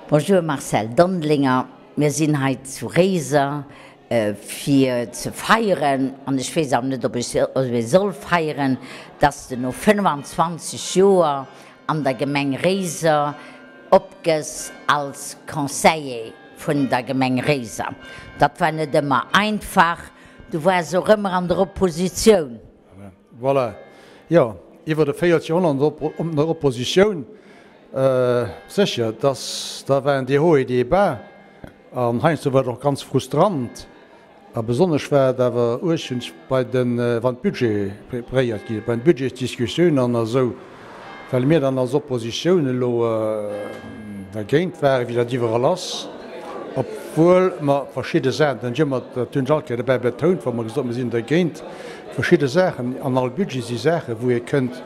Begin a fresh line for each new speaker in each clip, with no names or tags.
Bonjour Marcel Dondelinger, mir sinn hei zu Réiser fir ze feieren, an ech weess awer net ob ech soll feieren, dass de no 25 Joer an der Gemeng Réiser opgëss als Conseiller vun der Gemeng Réiser. Dat war net ëmmer einfach, du waars och ëmmer an der Oppositioun.
Voilà, jo, iwwer e Véiereljoerhonnert an der Oppositioun, sécher, dass da waren déi Hauts et déi Bas, an heiansdo war et och ganz frustrant, a besonnesch war et awer uerg bei den, wann d'Budgete preparéiert ginn, bei den Budgetsdiskussiounen an esou, well mir dann als Oppositioun elo dergéint waren, wéi dat iwwerall ass, obwuel mer verschidde Saachen, dat hunn ech ëmmer, dat hunn ech all Kéier dobäi betount, wa mer gesot hunn, mir sinn dergéint verschidde Saachen, an all Budget si Saachen, wou ee kënnt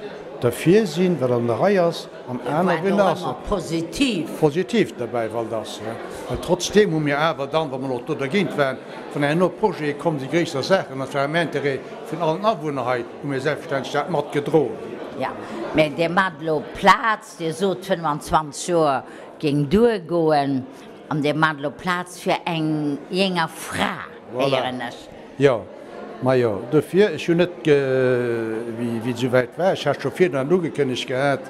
derfir sinn, wat an der Rei ass, an aner, wou een ass.
Positiv.
Positiv derbäi, well dass, well trotzdeem hu mir awer dann, wa mer och do dergéint waren, wann herno Projete komm si, gréisser Saachen, an dat war am Intérêt vun allen Awunner hei, hu mir selbstverständlech dat matgedroen.
Jo, mä Dir maacht elo Plaz, Dir sot 25 Joer géing duergoen, an Dir maacht elo Plaz fir eng jénger Fra, héieren ech.
Jo, majo, dofir, ech hunn net, wéi et esouwäit war, ech hat scho virdrun ugekënnegt gehat,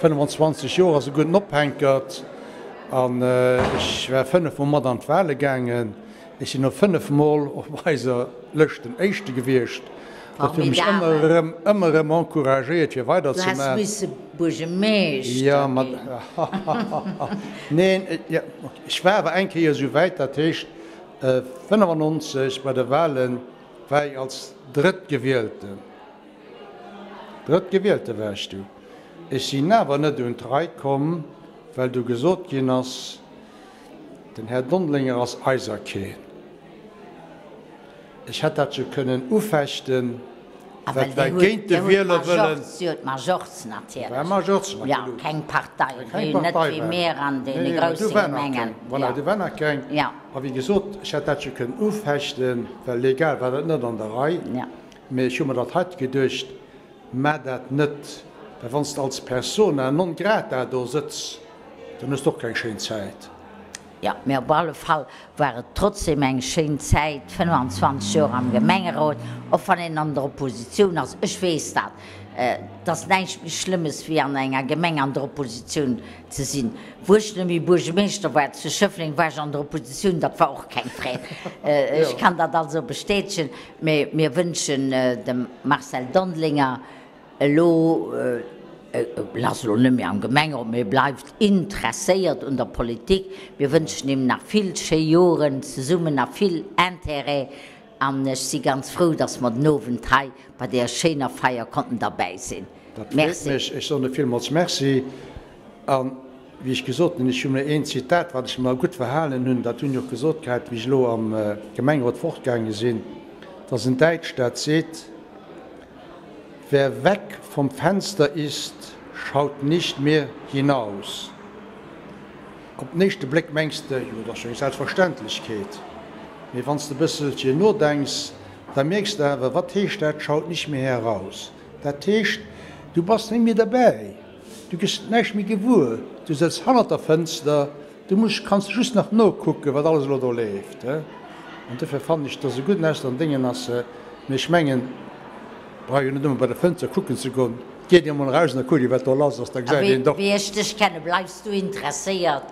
25 Joer ass e gudden Ophänkert, an ech war fënnefmol mat an d'Wahle gaangen. Ech sinn och 5 mol op eiser Lëscht den éischte gewiescht. Dat huet mech ëmmer erëm, ëmmer erëm encouragéiert fir weider ze
Du häss
maachen.
misse Buergemeeschter
Jo, ma
ginn.
neen, jo, ech war awer eng Kéier esou wäit, dat heescht 95 bei de Wahlen war ech als Drëttgewielten, Drëttgewielte war ech du. Ech sinn awer net un d'Rei komm, well du gesot ginn ass, Den Här Dondelinger ass eiser keen. Ech hätt dat jo kënnen ufechten, dat war géint de Wielerwëllen.
Si huet Majorz natierlech.
War Majorz natierlech.
Jo, keng Partei, wéi net wéi mir an deene grousse Gemengen.
Voilà, do war nach keng. A wéi gesot, ech hätt dat jo kënnen ufechten, well legal war dat net an der Rei. Mee ech hu mer dat heite geduecht, Maach dat net, well wann s de als persona non grata do sëtz, dann hues de och keng schéin Zäit.
Jo, mee op alle Fall war et trotzdem eng schéin Zäit, 25 Joer am Gemengerot, och wann een an der Oppositioun ass. Ech weess dat, et ass näischt méi Schlëmmes wéi an enger Gemeng an der Oppositioun ze sinn. Wou ech nemmi Buergemeeschter war zu Schëffleng, war ech an der Oppositioun, dat war och keng Freed. Ech kann dat also bestätegen. Mee mir wënschen dem Marcel Dondelinger elo, en ass elo net méi am Gemengerot, mee e bleift interesséiert un der Politik, mir wënschen him nach vill schéi Joren zesummen a vill Intérêt an ech si ganz frou, dass mer den Owend hei bei deeër schéiner Feier konnten derbäi sinn.
Dat freet mech. Ech soen e villmools Merci. An, wéi ech gesot hunn, ech hu mir een Zitat, wat ech mer gutt verhalen hunn, dat hunn ech och gesot gehat, wéi ech elo am Gemengerot fortgaange sinn, dat ass en Däitscht, dat seet, Wer weg vom Fenster ist, schaut nicht mehr hinaus. Op den éischte Bléck mengs de, jo, dat ass jo eng Selbstverständlechkeet. Mee wann s de e bësselchen nodenks, da mierks de awer, wat heescht dat, schaut nicht mehr heraus? Dat heescht, du bass net méi derbäi. Du gëss näischt méi gewuer, du sëtz hannert der Fënster, du muss, kanns just nach nokucken, wat alles elo do leeft. An dofir fannen ech, dass e gudden Ausdrock an Déngen ass. Mee ech mengen, brauch jo net ëmmer bei der Fënster kucken ze goen, geet een emol eraus an da kuckt een, wat do lass ass, da
A
gesäit een dach.
wéi ech dech kennen, bleifs du interesséiert.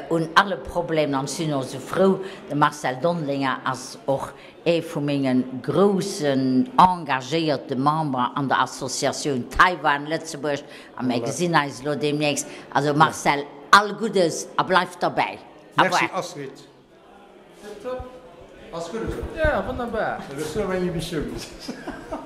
un alle Problemen an ech sinn och esou frou, de Marcel Dondelinger ass och ee vu menge groussen engagéierte Membere an der Associatioun Taiwan Lëtzebuerg a mir gesinn eis elo deemnächst. Also Marcel, all Guddes a bleif derbäi. Au
Merci
revoir.
Astrid. Tip top. Ass gutt esou.
Ja, wonnerbar.
Hues du awer eng Emissioun gesinn.